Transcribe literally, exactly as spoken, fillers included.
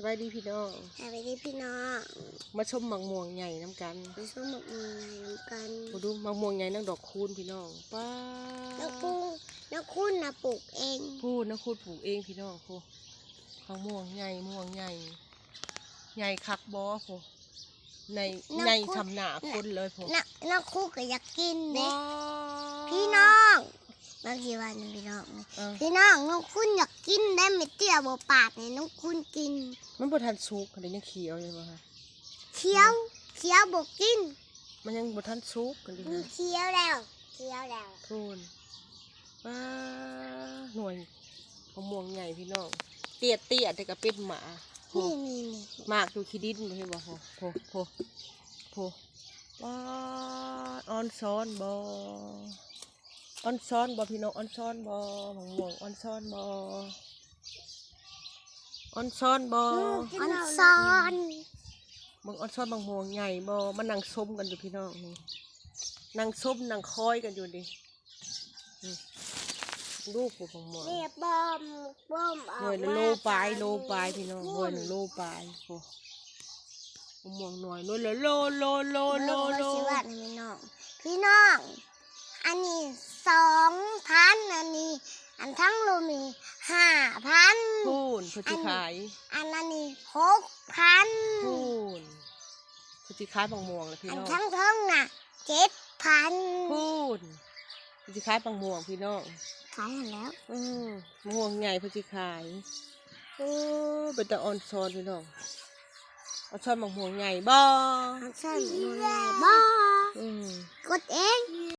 สบายดีพี่น้อง สวัสดีพี่น้อง มาชมหมากม่วงใหญ่นำกัน มาชมหมากม่วงใหญ่นำกัน มาดูหมากม่วงใหญ่นางดอกคูณพี่น้อง ป๊าด นางคูณ นางคูณน่ะปลูกเอง พูดนางคูณปลูกเองพี่น้อง พูด หมากม่วงใหญ่ ม่วงใหญ่ ใหญ่คักบ่ พูด ใน นางคูณ ในทำหน้าคนเลย พูด นาง นางคูณก็อยากกินเด้ ว้า พี่น้อง บางทีว่านี่พี่น้องนี่ เออ พี่น้อง นางคูณอยากกินได้ แม่เตี้ยบ่ปาดให้นางคูณกิน มันบ่ทันสุก มันยังเขียวอยู่บ่คะ เขียว เขียวบ่กิน มันยังบ่ทันสุกกันดิ มัน คะ เขียวแล้ว เขียวแล้ว พูน ป๊าด หน่วยมะม่วงใหญ่พี่น้อง เตี้ยๆ แต่ก็เป็นหมา พูน นี่ นี่ นี่ หมากอยู่ขี้ดินบ่เห็นบ่ พูน พูน พูน พูน ป๊าด อ่อนซ้อนบ่ อ่อนซ้อนบ่พี่น้อง อ่อนซ้อนบ่ มะม่วงอ่อนซ้อนบ่ อ่อนซ้อนบ่ อ่อนซ้อน เบิ่งอ่อนซ้อนมะม่วงใหญ่บ่ มานั่งชมกันอยู่พี่น้องนี่ นั่งชมนั่งคอยกันอยู่นี่ อืม ดูผู้มะม่วง เนี่ยบ่ม บ่มออก หน่วยละ มา โลปลาย จาก โลปลายพี่น้อง นี่ หน่วยละโลปลาย โอ้ มะม่วงหน่วย หน่วยละโล โล โล โล โล โล สิว่าให้พี่น้อง พี่น้อง อันนี้สองพัน อันนี้ อันทั้งโลมีห้าพัน พูน เพิ่นสิขาย อัน อันนี้หกพัน พูน เพิ่นสิขายมะม่วงแล้วพี่ อัน น้อง ทั้งเทิงน่ะ เจ็ดพัน พูน เพิ่นสิขายมะม่วงพี่น้อง ขายหั้นแล้ว อืม มะม่วงใหญ่เพิ่นสิขาย เออ เป็นตาอ่อนซ้อนพี่น้อง อ่อนซ้อนมะม่วงใหญ่บ่ อ่อนซ้อนมะม่วงใหญ่บ่ อืม กดเอง